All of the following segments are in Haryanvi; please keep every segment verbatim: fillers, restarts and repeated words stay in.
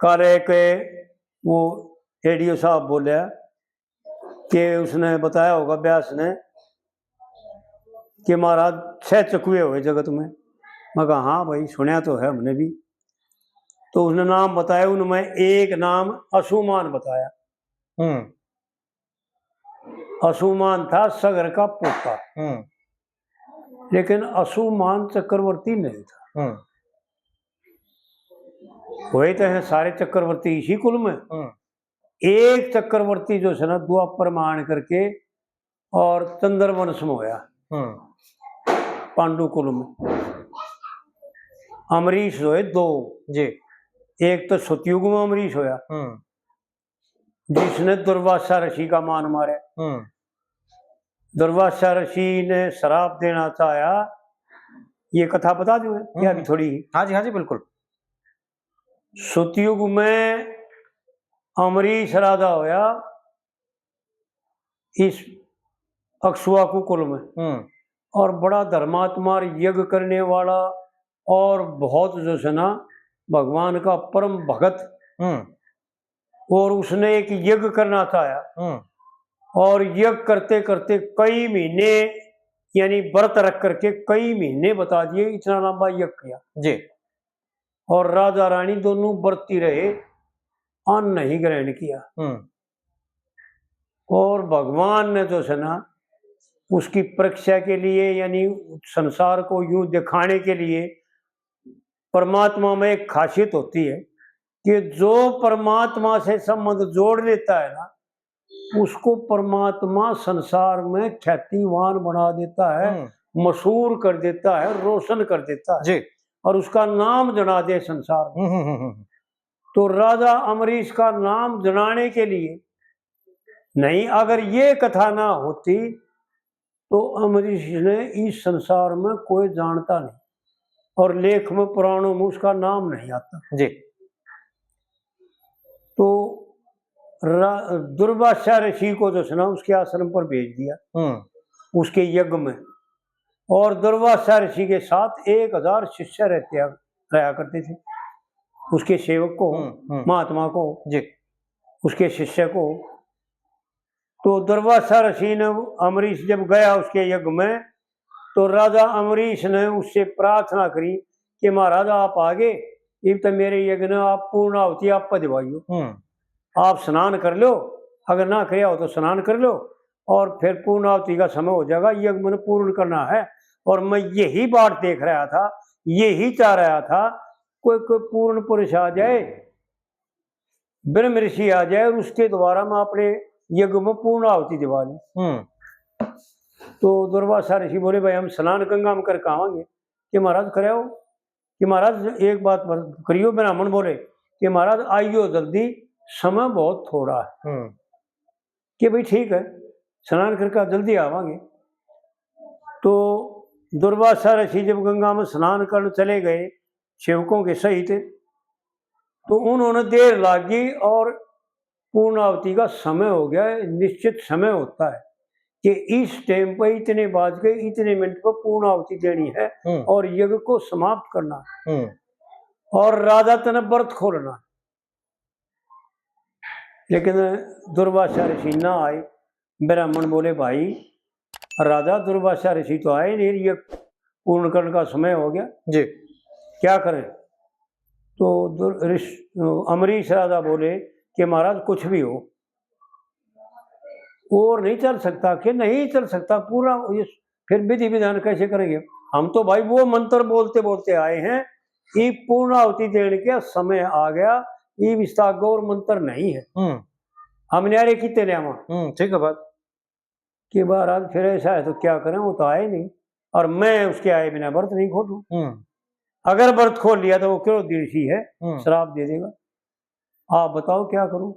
काले के वो एडीओ साहब बोले कि उसने बताया होगा व्यास ने कि महाराज, छह चकुए हुए जगत में। मैं कहा, हाँ भाई, सुनया तो है हमने भी। तो उसने नाम बताया, उनमें एक नाम असुमान बताया। हम्म। असुमान था सगर का पोता, हम्म। लेकिन असुमान चक्रवर्ती नहीं था। हम्म। हुए तो हैं सारे चक्रवर्ती इसी कुल में। हम्म। एक चक्रवर्ती जो है ना, द्वापर में आन करके और चंद्रवंश में होया, हम्म। पांडु कुल में। अमरीश जो है दो जी। एक तो सतयुग में अमरीश होया, हम्म। जिसने दुर्वासा ऋषि का मान मारे। हम्म। दुर्वासा ऋषि ने श्राप देना चाहा, ये कथा बता दूं मैं, ये अभी हम्म। थोड़ी। हाँ जी, हाँ जी, बिल्कुल। सतयुग में अमरीश राजा होया इस अक्षुआ कुकुल में, हम्म। और बड़ा धर्मात्मा और यज्ञ करने वाला और बहुत जो है ना, भगवान का परम भगत। हम्म। और उसने एक यज्ञ करना चाहा, हम्म। और यज्ञ करते करते कई महीने, यानी व्रत रख करके कई महीने बता दिए, इतना लंबा यज्ञ किया जी। और राजा रानी दोनों व्रती रहे, अन्न नहीं ग्रहण किया। हम्म। और भगवान ने जो है ना, उसकी परीक्षा के लिए, यानी संसार को यूं दिखाने के लिए, परमात्मा में एक खासियत होती है कि जो परमात्मा से संबंध जोड़ लेता है ना, उसको परमात्मा संसार में ख्यातिवान बना देता है, हम्म। मशहूर कर देता है, रोशन कर देता है जी। और उसका नाम जना दे संसार में। हम्म, हम्म, हम्म, हम्म। तो राजा अमरीश का नाम जनाने के लिए नहीं, अगर ये कथा ना होती तो अमरीश ने इस संसार में कोई जानता नहीं और लेख में पुराणों में उसका नाम नहीं आता जी। तो रा-, दुर्वासा ऋषि को जो है ना, उसके आश्रम पर भेज दिया, हम्म। उसके यज्ञ में। और दुर्वासा ऋषि के साथ एक हजार शिष्य रहते, रहा करते थे। उसके सेवक को, हम्म, हम्म। महात्मा को, जी। उसके शिष्य को। तो दुर्वासा ऋषि ने, अमरीश जब गया उसके यज्ञ में, तो राजा अमरीश ने उससे प्रार्थना करी कि महाराज, आप आ गए, इब तो मेरे यज्ञ ने आप पूर्ण आहुति आप पर दिवाइयो। हम्म। आप स्नान कर लो, अगर ना करया हो तो स्नान कर लो, और फिर पूर्ण आहुति का समय हो जाएगा, यज्ञ मैंने पूर्ण करना है। और मैं यही बाट देख रहा था, यही चाह रहा था, कोई, कोई पूर्ण पुरुष आ जाए, ब्रह्म ऋषि आ जाए और उसके द्वारा मैं अपने यज्ञ में पूर्ण आहुति दिवा लूं। हम्म। तो दुर्वासा ऋषि बोले, भाई, हम स्नान गंगा में करके आवांगे। कि महाराज, कराओ। कि महाराज, एक बात पर करियो। ब्राह्मण बोले कि महाराज, आइयो जल्दी, समय बहुत थोड़ा है। हम्म। कि भाई, ठीक है, स्नान करके जल्दी आवांगे। तो दुर्वासा ऋषि जब गंगा में स्नान करने चले गए सेवकों के सहित, तो उन्होंने देर लाग गई और पूर्णाहुति का समय हो गया है। निश्चित समय होता है कि इस टाइम पर इतने बाज के इतने मिनट पर पूर्णाहुति देनी है हम्म। और यज्ञ को समाप्त करना है हम्म। और राजा तने व्रत खोलना है। लेकिन दुर्वासा ऋषि ना आए। ब्राह्मण बोले, भाई, राजा, दुर्वासा ऋषि तो आए नहीं, ये पूर्ण करण का समय हो गया जी। क्या करें? तो दुर-, ऋष-, अमरीश राजा बोले कि महाराज, कुछ भी हो, और नहीं चल सकता। कि नहीं चल सकता, पूरा ये फिर विधि विधान कैसे करेंगे? हम तो भाई वो मंत्र बोलते बोलते आए हैं, ये पूर्णाहुति देने का समय आ गया, ये इसका गौर मंत्र नहीं है। हम्म। हम न्यारे कितने ले आवा? हम्म, ठीक है बात। कि महाराज, फिर ऐसा है तो क्या करें, वो तो आए नहीं, और मैं उसके आए बिना व्रत नहीं खोलूं। हम्म। अगर व्रत खोल लिया तो वो क्रोधी ऋषि है, हम्म। श्राप दे देगा। आप बताओ क्या करूं?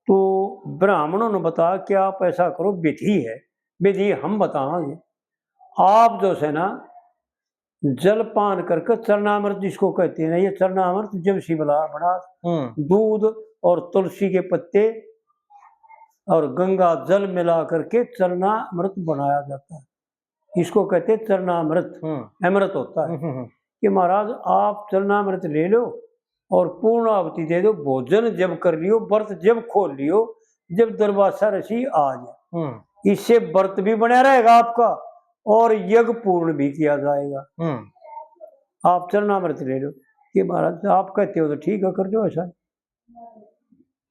तो ब्राह्मणों ने बताया कि आप ऐसा करो, विधि है, विधि हम बताएंगे। आप जो है ना, जल पान करके चरणामृत जिसको कहते हैं ना, ये चरणामृत जब शिवला बना, हम्म। दूध और तुलसी के पत्ते और गंगा जल मिला करके चरणामृत बनाया जाता है। इसको कहते हैं चरणामृत, हम्म। अमृत होता है। हम्म, हम्म, हम्म। कि महाराज, आप चरणामृत ले लो और पूर्ण आहुति दे दो। भोजन जब कर लियो, व्रत जब खोल लियो, जब दुर्वासा ऋषि आ जाए, हम्म। इससे व्रत भी बना रहेगा आपका और यज्ञ पूर्ण भी किया जाएगा। हम्म। आप चरणामृत ले लो। कि महाराज, आप कहते हो तो ठीक है, कर दो ऐसा।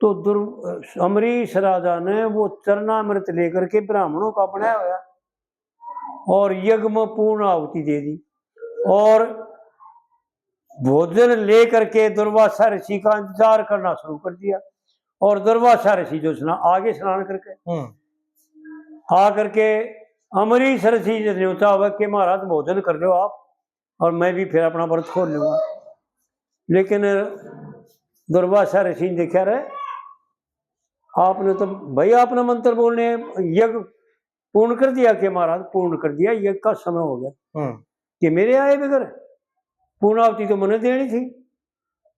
तो दुर-, अमरीश राजा ने वो चरणामृत लेकर के ब्राह्मणों का बनाया हुआ और यज्ञ में पूर्ण आहुति दे दी और भोजन लेकर के दुर्वासा ऋषि का इंतजार करना शुरू कर दिया। और दुर्वासा ऋषि जो स्ना-, आगे स्नान करके हम्म। आ करके अमरीश ऋषि ने न्योता हुआ कि महाराज, भोजन कर लो आप और मैं भी फिर अपना व्रत खोल लूंगा। लेकिन दुर्वासा ऋषि ने देखा, रे, आपने तो, भाई, आपने मंत्र बोलने, यज्ञ पूर्ण कर दिया कि महाराज? पूर्ण कर दिया, यज्ञ का समय हो गया। हम्म। कि मेरे आए बगैर पूर्णाहुति तो मैंने देनी थी।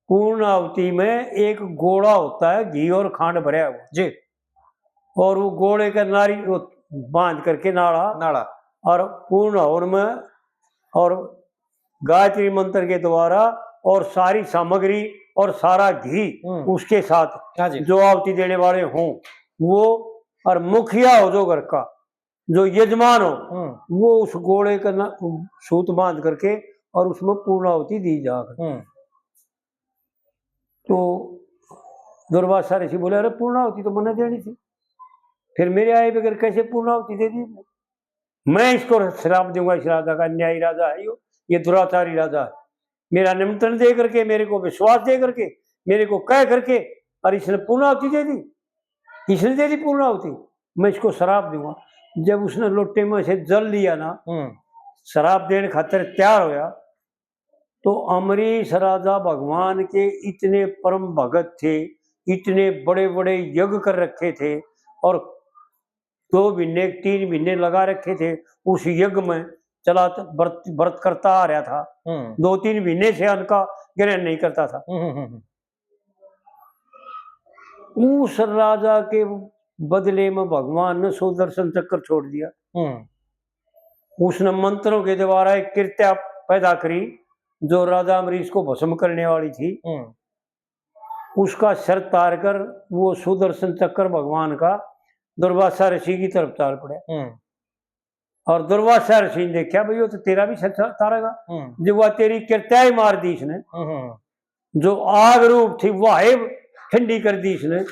पूर्णाहुति में एक गोला होता है घी और खांड भरा हुआ जी। और वो गोले का नारी वो बांध करके नाला नाला। और पूर्ण हवन में और गायत्री मंत्र के द्वारा और सारी सामग्री और सारा घी हम्म। उसके साथ हाँ जी। जो आहुति देने वाले हों, वो और मुखिया हो जो घर का, जो यजमान हो, हम्म। वो उस गोले का ना, सूत बांध करके और उसमें पूर्णाहुति दी जा करके। हम्म। तो दुर्वासा ऋषि बोले, अरे, पूर्णाहुति तो मैंने देनी थी, फिर मेरे आए बगैर कैसे पूर्णाहुति दे दी? मैं इसको श्राप दूंगा, इस राजा का, अन्यायी राजा है यो, ये दुराचारी राजा है। मेरा निमंत्रण दे करके, मेरे को विश्वास दे करके, मेरे को कह करके, और इसने पूर्णाहुति दे दी, इसने दे दी पूर्णाहुति, मैं इसको श्राप दूंगा। जब उसने लोटे में से जल लिया ना, हम्म। श्राप देने खातिर तैयार होया, तो अमरीश राजा भगवान के इतने परम भगत थे, इतने बड़े बड़े यज्ञ कर रखे थे, और दो महीने, तीन महीने लगा रखे थे उस यज्ञ में, चला त-, व्रत, व्रत करता आ रहा था। हम्म। दो तीन महीने से अन्न का ग्रहण नहीं करता था। हम्म, हम्म, हम्म। उस राजा के बदले में भगवान ने सुदर्शन चक्र छोड़ दिया। हम्म। उसने मंत्रों के द्वारा एक कृत्या पैदा करी, जो राजा अमरीश को भस्म करने वाली थी। हम्म। उसका सर तार कर वो सुदर्शन चक्र भगवान का दुर्वासा ऋषि की तरफ तार पड़ा। हम्म। और दुर्वासा ऋषि ने देखा, भाई, वो तो तेरा भी सर तारेगा। हम्म। जो वह तेरी कृत्या ही मार दी इसने, हम्म। जो आग रूप थी, वह ठंडी कर दी इसने,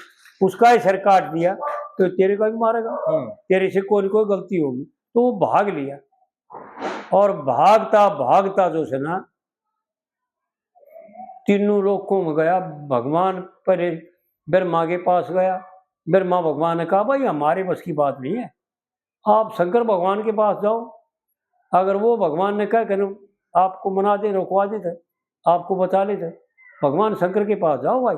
उसका ही सर काट दिया, तो तेरे का भी मारेगा। हम्म। तेरे से कोई कोई गलती होगी। तो वो भाग लिया, और भागता भागता जो है ना, तीनों लोकों में गया। भगवान पहले ब्रह्मा के पास गया। ब्रह्मा भगवान ने कहा, भाई, हमारे बस की बात नहीं है, आप शंकर भगवान के पास जाओ, अगर वो भगवान ने कह के आपको मना दे, रुकवा दे, तो आपको बचा ले, तो भगवान शंकर के पास जाओ भाई।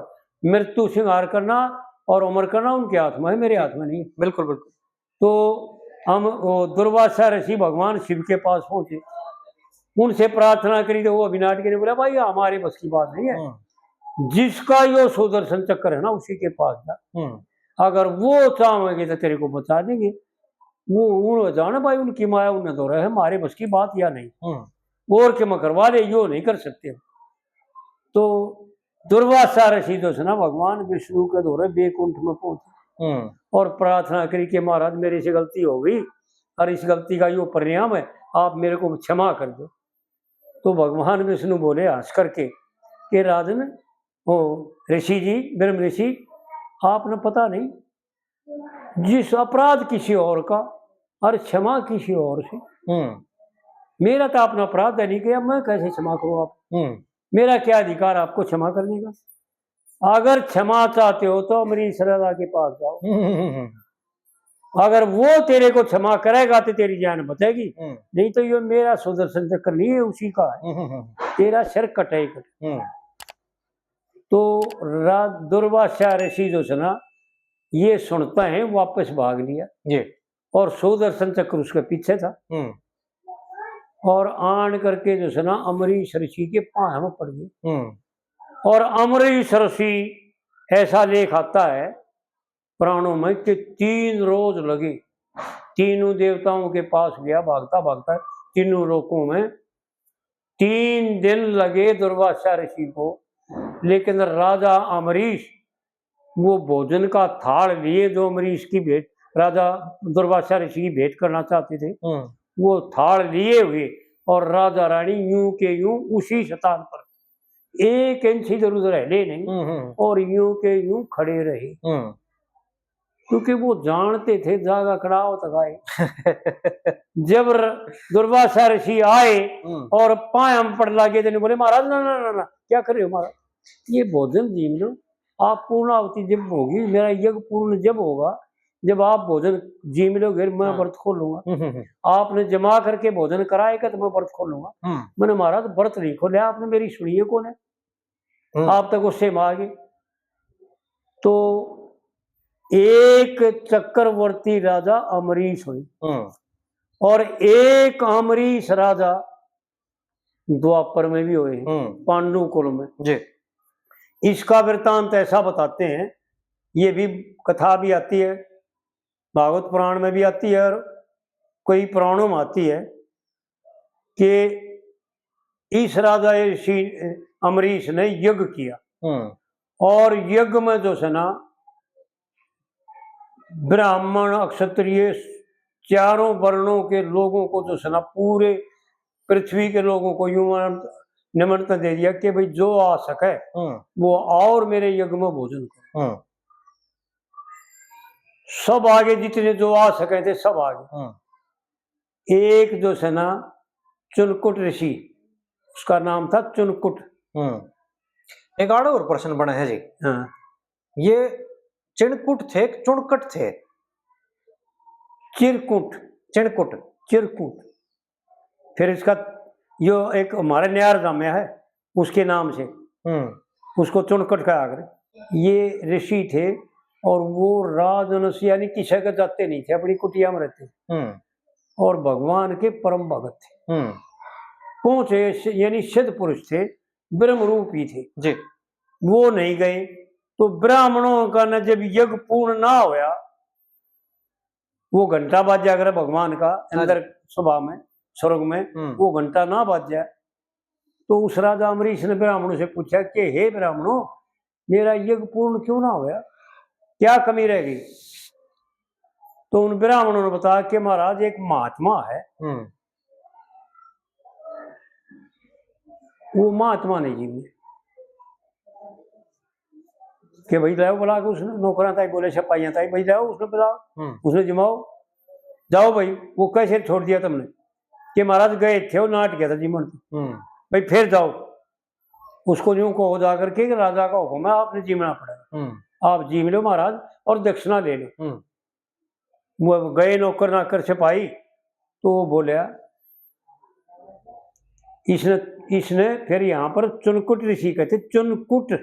मृत्यु संहार करना और अमर करना उनके हाथ में है, मेरे हाथ में नहीं। बिल्कुल, बिल्कुल। तो हम, वो दुर्वासा ऋषि भगवान शिव के पास पहुंचे, उनसे प्रार्थना करी, तो वो अभिनाट के ने बोला, भाई, हमारे बस की बात नहीं है। हम्म। जिसका यो सुदर्शन चक्र है ना, उसी के पास जा। हम्म। अगर वो चाहेंगे तो तेरे को बचा देंगे। वो उन जाने भाई, उनकी माया उन्हें दो रहे, हमारे बस की बात या नहीं। हम्म। और के में करवा ले, यो नहीं कर सकते। तो दुर्वासा ऋषि जो है ना, भगवान विष्णु के धोरे बैकुंठ में पहुंचे हम्म। और प्रार्थना करी कि महाराज, मेरे से गलती हो गई और इस गलती का यो परिणाम है, आप मेरे को क्षमा कर दो। तो भगवान विष्णु बोले हंस करके कि राजन, ओ ऋषि जी, ब्रह्म ऋषि, आपने पता नहीं, जिस अपराध किसी और का और क्षमा किसी और से। हम्म। मेरा तो अपना अपराध नहीं किया, मैं कैसे क्षमा करूं आप? हम्म। मेरा क्या अधिकार आपको क्षमा करने का? अगर क्षमा चाहते हो तो अमरीश राजा के पास जाओ। हम्म, हम्म, हम्म। अगर वो तेरे को क्षमा करेगा तो तेरी जान बचेगी, हम्म। नहीं तो ये मेरा सुदर्शन चक्र नहीं है, उसी का है। हम्म, हम्म, हम्म। तेरा सिर कटे ही कटे। हम्म। तो रा-, दुर्वासा ऋषि जो है ना, ये सुनता है, वापस भाग लिया। जी। और सुदर्शन चक्र उसके पीछे था। हम्म। और आन करके जो है ना, अमरीश ऋषि के पाँव में पड़ गए। हम्म। और अमरीश ऋषि, ऐसा लेख आता है पुराणों में कि तीन रोज लगे, तीनों देवताओं के पास गया भागता भागता, तीनों लोकों में तीन दिन लगे दुर्वासा ऋषि को। लेकिन राजा अम्बरीश वो भोजन का थाल लिए, जो अम्बरीश की भेंट, राजा दुर्वासा ऋषि की भेंट करना चाहते थे, हम्म। वो थाल लिए हुए और राजा रानी यूं के यूं उसी स्थान पर एक इंच इधर उधर हिले नहीं हम्म, हम्म। और यूं के यूं खड़े रहे। हम्म। क्योंकि वो जानते थे जागा खड़ा हो तक आए। जब र-, दुर्वासा ऋषि आए हम्म। और पाया में पड़ लागे, तो बोले, "महाराज, ना, ना, ना, ना, क्या कर रहे हो महाराज? ये भोजन जीम लो, आप पूर्णाहुति जब होगी, मेरा यज्ञ पूर्ण जब होगा, जब आप भोजन जीम लोगे, मैं हाँ। व्रत खोलूंगा। हम्म, हम्म, हम्म। आपने जमा करके भोजन कराएगा तो मैं व्रत खोलूंगा।" हम्म। मैंने, "महाराज, व्रत नहीं खोले, आपने मेरी सुनिए कौन है?" हम्म। आप तक उससे मांगे। तो एक चक्रवर्ती राजा अम्बरीश हुए हम्म। और एक अम्बरीश राजा द्वापर में भी हुए, हम्म। पांडु कुल में। जी। इसका वृत्तांत ऐसा बताते हैं, ये भी कथा भी आती है, भागवत पुराण में भी आती है और कई पुराणों में आती है कि इस राजा ऋषि अम्बरीश ने यज्ञ किया हम्म। और यज्ञ में जो है ना, ब्राह्मण, क्षत्रिय, चारों वर्णों के लोगों को जो है ना, पूरे पृथ्वी के लोगों को यूं निमंत्रण दे दिया कि भाई, जो आ सके हम्म। वो आओ और मेरे यज्ञ में भोजन करो। हम्म। सब आगे, जितने जो आ सके थे, सब आगे। हम्म। एक जो है ना, चुनकुट ऋषि, उसका नाम था चुनकुट। हम्म। एक आड़ो और प्रश्न बना है जी। हाँ। ये चिणकुट थे कि चुणकट थे? चिरकुट। चिणकुट। चिरकुट। फिर इसका, यो एक हमारे न्यार जाम्या है, उसके नाम से हम्म। उसको चुनकट कहा कर। ये ऋषि थे और वो राजन से, यानी किसी के जाते नहीं थे, अपनी कुटिया में रहते हम्म। और भगवान के परम भगत थे। हम्म। पहुंचे, यानी सिद्ध पुरुष थे, ब्रह्म रूपी थे। जी। वो नहीं गए तो ब्राह्मणों का न जब यज्ञ पूर्ण ना होया, वो घंटा बाजा करे भगवान का हाँ जी। अंदर सभा में, स्वर्ग में, हम्म। वो घंटा ना बाजा। तो उस राजा अम्बरीश ने ब्राह्मणों से पूछा कि हे ब्राह्मणों, मेरा यज्ञ पूर्ण क्यों ना होया, क्या कमी रह गई? तो उन ब्राह्मणों ने बताया कि महाराज, एक महात्मा है, हम्म। वो महात्मा नहीं जीमे। कि भाई लाओ बुला के उसने, नौकरां ताई बोले, सिपाहियां ताई, भाई लाओ उसने बुलाओ, हम्म। उसने जिमाओ, जाओ भाई, वो कैसे छोड़ दिया तुमने? कि महाराज गए थे, वो नाट गया था जीमण। हम्म। भाई फिर जाओ, उसको यूं कहो जाकर के कि राजा का हुक्म है, आपने जीमना पड़ेगा। हम्म। आप जीम लो महाराज और दक्षिणा ले लो। हम्म। वो गए नौकर नाकर सिपाही, तो वो बोला, इसने, इसने फिर यहाँ पर चुनकुट ऋषि कहते, चुनकुट,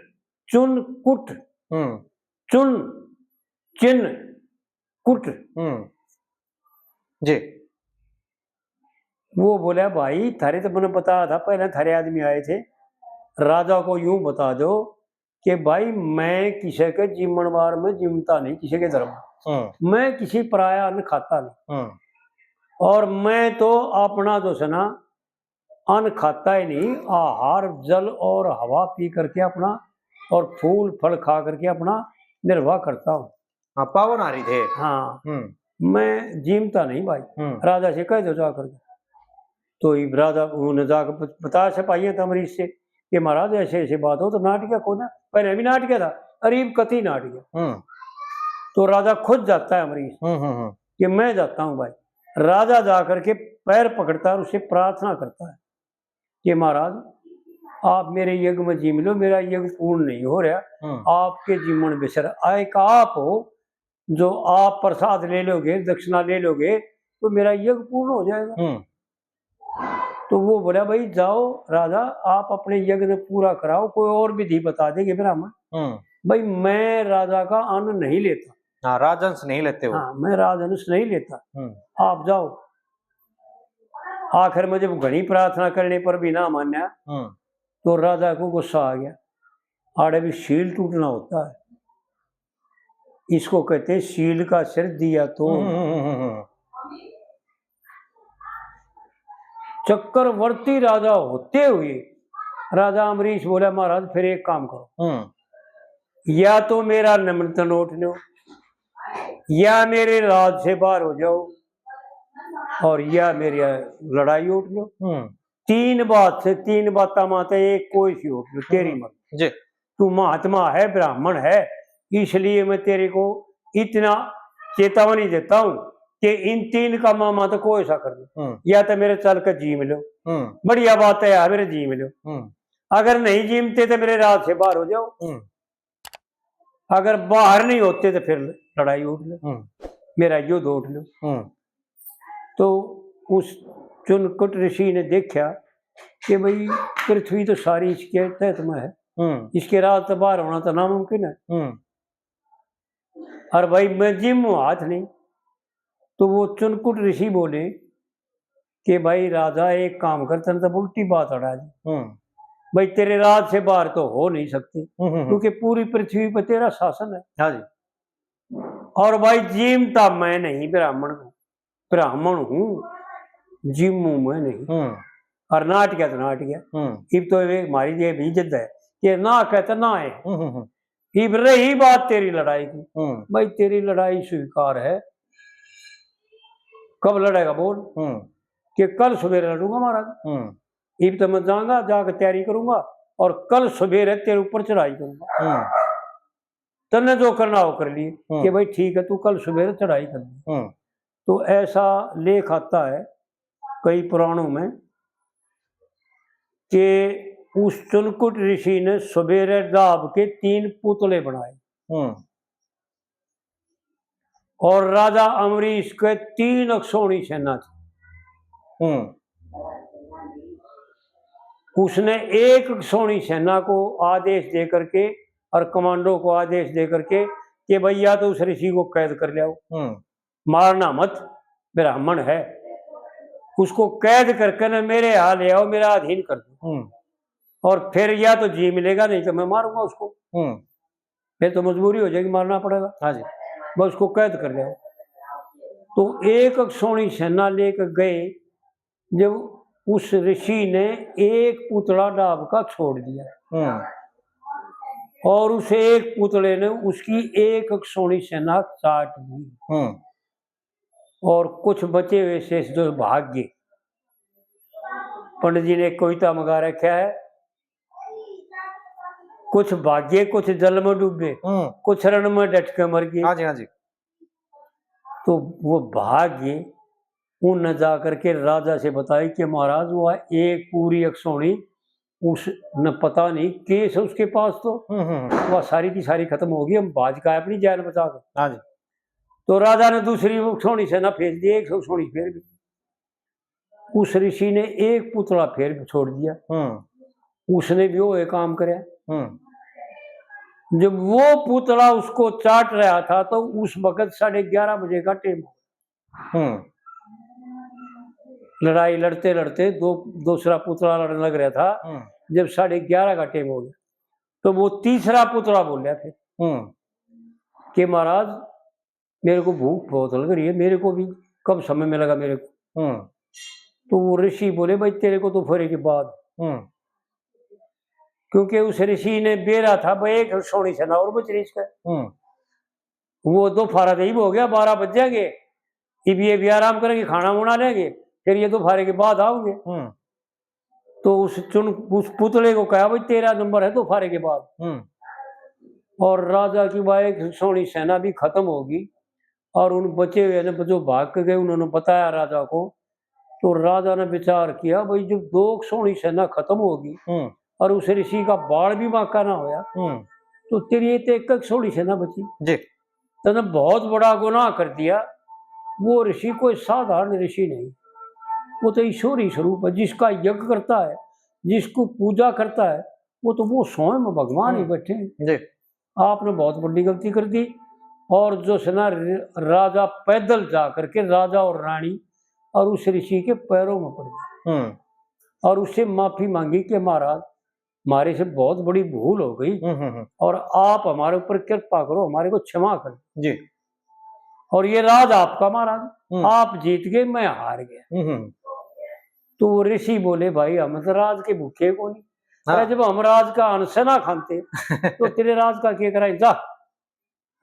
चुनकुट, हम्म। चुन, चिन्ह, कुट। हम्म। जी। वो बोला, भाई, थारे तो मैंने बताया था, पहले थारे आदमी आए थे, राजा को यूं बता दो कि भाई, मैं किसी के जीमणवार में जीमता नहीं, किसी के धर्म में। हम्म। मैं किसी पराया अन्न खाता नहीं। हम्म। और मैं तो अपना जो है ना, अन्न खाता ही नहीं, आहार, जल और हवा पी करके अपना, और फूल फल खा करके अपना निर्वाह करता हूँ। हाँ, पावन आहारी थे। हाँ, हम्म। मैं जीमता नहीं भाई, हम्म। राजा से कह दो जा करके। तो इब राजा उन्होंने जाकर बत-, बताया सिपाहियों तो अम्बरीश से कि महाराज ऐसे ऐसे बात हो, तो नाट गया कौन है, पहले भी नाट गया था, अरे इब कति नाट गया। हम्म। तो राजा खुद जाता है अम्बरीश हम्म, हम्म, हम्म। कि मैं जाता हूँ भाई। राजा जा करके पैर पकड़ता है और उससे प्रार्थना करता है कि महाराज, आप मेरे यज्ञ में जीम लो, मेरा यज्ञ पूर्ण नहीं हो रहा, हम्म। आपके जीमण बिसर आए का आप हो, जो आप प्रसाद ले लोगे, दक्षिणा ले लोगे, तो मेरा यज्ञ पूर्ण हो जाएगा। हम्म। तो वो बोला, भाई जाओ राजा, आप अपने यज्ञ ने पूरा कराओ, कोई और विधि बता देंगे ब्राह्मण। हम्म। भाई मैं राजा का अन्न नहीं लेता। हाँ, राजंश नहीं लेते हो। हाँ, मैं राजंश नहीं लेता। हम्म। आप जाओ। आखिर में जब घणी प्रार्थना करने पर भी ना मान्या, हम्म। तो राजा को गुस्सा आ गया। आड़े भी सील टूटना होता है, इसको कहते हैं सील का सिर दिया तो। हम्म, हम्म, हम्म, हम्म। चक्रवर्ती राजा होते हुए राजा अम्बरीश बोला, महाराज, फिर एक काम करो, हम्म। या तो मेरा निमंत्रण उठ लो, या मेरे राज से बाहर हो जाओ, और या मेरी लड़ाई उठ लो। हम्म। तीन बात से, तीन बातें माते एक कोई सी उठ लो, तेरी हम्म। मर्जी। जी। तू महात्मा है, ब्राह्मण है, इसलिए मैं तेरे को इतना चेतावनी देता हूँ कि इन तीन कामां में तो कोई सा कर लो। हम्म। या तो मेरे चल के जीम लो, हम्म। बढ़िया बात है यार, मेरे जीम लो। हम्म। अगर नहीं जीमते तो मेरे राज से बाहर हो जाओ। हम्म। अगर बाहर नहीं होते तो फिर लड़ाई उठ लो, हम्म। मेरा युद्ध उठ लो। हम्म। तो उस चुनकुट ऋषि ने देखा कि भाई, पृथ्वी तो सारी इसके तहत में है, हम्म। इसके राज तो बाहर होना तो नामुमकिन है। हम्म। और भाई, मैं जीमूं हाथ नहीं। तो वो चुनकुट ऋषि बोले कि भाई राजा, एक काम कर, तने तो उल्टी बात अड़ा दी। हम्म। भाई, तेरे राज से बाहर तो हो नहीं सकती, हम्म, हम्म, हम्म। क्योंकि पूरी पृथ्वी पर तेरा शासन है। हाँ जी। और भाई, जीमता मैं नहीं, ब्राह्मण हूँ, ब्राह्मण हूँ, जीमूं मैं नहीं। हम्म। और नाट गया तो नाट गया। हम्म। इब तो वे मारी ये भी जिद है कि ना कहते ना है। हम्म, हम्म, हम्म। इब रही बात तेरी लड़ाई की। हम्म। भाई, तेरी लड़ाई स्वीकार है, कब लड़ेगा बोल? हम्म। कि कल सवेरे लड़ूंगा महाराज। हम्म। इब तो मैं जाऊंगा, जाके तैयारी करूंगा और कल सवेरे तेरे ऊपर चढ़ाई करूंगा। हम्म। तन्ने जो करना हो कर लिए, हम्म। कि भाई ठीक है, तू कल सवेरे चढ़ाई कर ले। हम्म। तो ऐसा लेख आता है कई पुराणों में कि उस चुनकुट ऋषि ने सवेरे डाब के तीन पुतले बनाए। हम्म। और राजा अम्बरीश के तीन अक्षौणी सेना थी। हम्म। उसने एक अक्षौणी सेना को आदेश दे करके और कमांडो को आदेश दे करके कि भैया, तो उस ऋषि को कैद कर ले आओ, हम्म। मारना मत, ब्राह्मण है, उसको कैद करके ना मेरे यहाँ ले आओ, मेरा अधीन कर दो। हम्म। और फिर या तो जीम लेगा, नहीं तो मैं मारूंगा उसको। हम्म। फिर तो मजबूरी हो जाएगी, मारना पड़ेगा। हाँ जी। बस उसको कैद कर ले आओ। तो एक अक्षौणी सेना लेकर गए, जब उस ऋषि ने एक पुतला डाब का छोड़ दिया, हम्म। और उस एक पुतले ने उसकी एक अक्षौणी सेना चाट ली। हम्म। और कुछ बचे हुए शेष जो भाग गए। पंडित जी ने एक कविता में गा रखा है, कुछ भागे, कुछ जल में डूबे, हम्म। कुछ रण में डट के मर गए। हाँ जी, हाँ जी। तो वो भाग गए, उनने जा करके राजा से बताई कि महाराज, वह एक पूरी अक्षौणी उसने पता नहीं केस है उसके पास, तो हम्म, हम्म, हम्म। वह सारी की सारी खत्म होगी, हम भाज का अपनी जान बचा के। हाँ जी। तो राजा ने दूसरी अक्षौणी सेना भेज दी, एक अक्षौणी फिर भी। उस ऋषि ने एक पुतला फिर भी छोड़ दिया, हम्म। उसने भी वो काम करया। हम्म। जब वो पुतला उसको चाट रहा था, तो उस वक्त साढ़े ग्यारह बजे का टाइम। हम्म। लड़ाई लड़ते लड़ते दो, दूसरा पुतला लड़ने लग रहा था। हम्म। जब साढ़े ग्यारह का टाइम हो गया, तो वो तीसरा पुतला बोला फिर हम्म। कि महाराज, मेरे को भूख बहुत लग रही है, मेरे को भी कब समय मिलेगा मेरे को? हम्म। तो वो ऋषि बोले, भाई, तेरे को दोपहर के बाद। हम्म। क्योंकि उस ऋषि ने बेरा था, भाई, एक अक्षौणी सेना और बच रही इसका। हम्म। वो दोपहर तो इब हो गया, बारह बज जाएंगे, इब ये भी आराम करेंगे, खाना बना लेंगे, फिर ये दोपहर के बाद आओगे। हम्म। तो उस चुन, उस पुतले को कहा, भाई, तेरा नंबर है दोपहर के बाद। हम्म। और राजा की वह एक अक्षौणी सेना भी खत्म होगी और उन बचे हुए ने जो भाग के गए, उन्होंने बताया राजा को। तो राजा ने विचार किया, भाई, जब दो अक्षौणी सेना खत्म होगी हम्म। और उस ऋषि का बाल भी बांका ना होया, हम्म। तो तेरी ये तो एक अक्षौणी सेना बची। जी। तने बहुत बड़ा गुनाह कर दिया। वो ऋषि कोई साधारण ऋषि नहीं, वो तो ईश्वरी स्वरूप है। जिसका यज्ञ करता है, जिसको पूजा करता है, वो तो वो स्वयं भगवान ही हम्म। बैठे हैं। जी। आपने बहुत बड़ी गलती कर दी। और जो है ना, र-, राजा पैदल जा करके, राजा और रानी और उस ऋषि के पैरों में पड़ गए हम्म। और उससे माफी मांगी कि महाराज, हमारे से बहुत बड़ी भूल हो गई हम्म, हम्म, हम्म। और आप हमारे ऊपर कृपा करो, हमारे को क्षमा करो। जी। और ये राज आपका महाराज, हम्म। आप जीत गए, मैं हार गया। हम्म, हम्म। तो वो ऋषि बोले, भाई, हम तो राज के भूखे को नहीं, हाँ। अरे, जब हम राज का अंश ना खाते, तो तेरे राज का क्या कराएं? जा,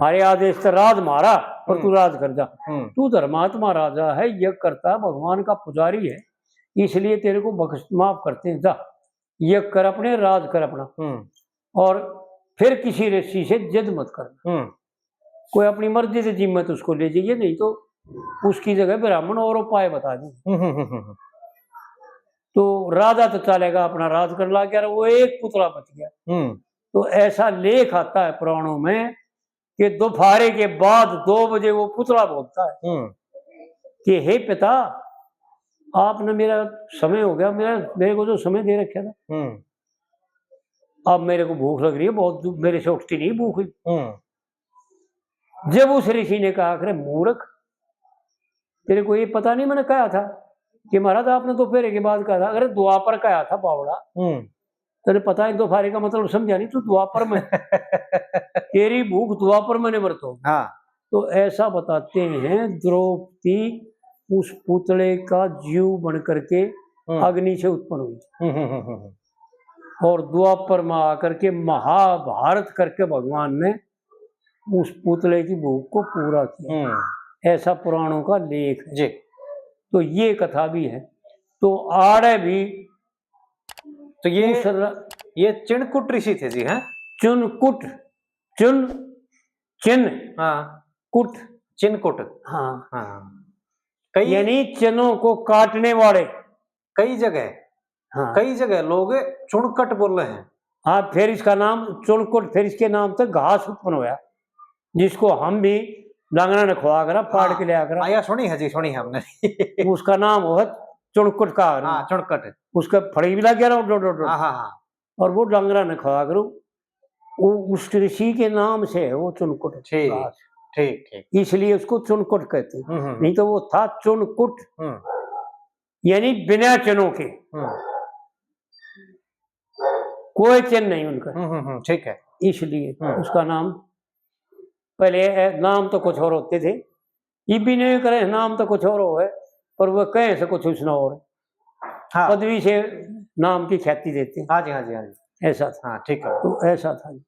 हमारे आदेश से राज मारा और तू हम्म। राज कर जा। हम्म। तू धर्मात्मा राजा है, यज्ञ करता है, भगवान का पुजारी है, इसलिए तेरे को बख्श, माफ करते हैं। जा, यज्ञ कर अपने, राज कर अपना, हम्म। और फिर किसी ऋषि से जिद मत करना। हम्म। कोई अपनी मर्जी से जीमत उसको ले जाइए, नहीं तो उसकी जगह ब्राह्मण और उपाय बता दें। हम्म, हम्म, हम्म, हम्म। तो राजा तो चलेगा, अपना राज कर ला गया, वो एक पुतला बच गया। हम्म। तो ऐसा लेख आता है पुराणों में कि दोपहरे के बाद दो बजे वो पुतला बोलता है हम्म। कि हे पिता, आपने मेरा समय हो गया, मेरा, मेरे को जो समय दे रखा था, हम्म। अब मेरे को भूख लग रही है बहुत, मेरे से उठती नहीं भूख। हम्म। जब उस ऋषि ने कहा, अरे मूर्ख, तेरे को ये पता नहीं मैंने कहा था कि महाराज आपने दोपहर के बाद कहा था? अरे द्वापर कहा था बावड़ा, हम्म। तेरे पता है दोपहर का मतलब समझा नहीं तू, द्वापर में। तेरी भूख द्वापर में निवृत्त हो। हाँ। तो ऐसा बताते हैं, द्रौपदी उस पुतले का जीव बन करके हम्म। अग्नि से उत्पन्न हुई हम्म, हम्म, हम्म, हम्म। और द्वापर में आकर के महाभारत करके भगवान ने उस पुतले की भूख को पूरा किया। हम्म। ऐसा पुराणों का लेख है। जी। तो ये कथा भी है। तो आड़े भी तो ये, उस र- ये चिणकुट ऋषि थे जी, हैं? चुनकुट, चुन, चिन, हाँ। कुट। चिनकुट। हाँ। हाँ। कई यानी चिन्हों को काटने वाले। कई जगह, हाँ। कई जगह लोग चुनकट बोले हैं। हाँ, फिर इसका नाम चुनकुट, फिर इसके नाम से घास उत्पन्न होया, जिसको हम भी डांगरा ने खुआ करा, पाड़ हाँ। के लिया करा। हाँ, या सुनी है जी, सुनी है हमने। उसका नाम हो चुनकुट का। हाँ, चुनकट। उसका फड़ी भी लग गया, डो, डो, डो। हाँ, हाँ, हाँ। और वो डांगरा ने खाया करो, वो उस ऋषि के नाम से है वो चुनकुट ठीक, घास। ठीक, ठीक। इसलिए उसको चुनकुट कहते हैं। हम्म, हम्म। नहीं तो वो था चुनकुट, हम्म। यानी बिना चिन्हों के, हम्म। कोई चिन्ह नहीं उनका। हम्म, हम्म, हम्म, ठीक है। इसलिए हम्म। उसका नाम पहले, ए, नाम तो कुछ और होते थे, ये भी नहीं करे, नाम तो कुछ और हो है, पर वो कहे से कुछ उसने और हाँ। पदवी से नाम की ख्याति देते हैं। हाँ जी, हाँ जी, हाँ जी। ऐसा था। हाँ, ठीक है। तो ऐसा था।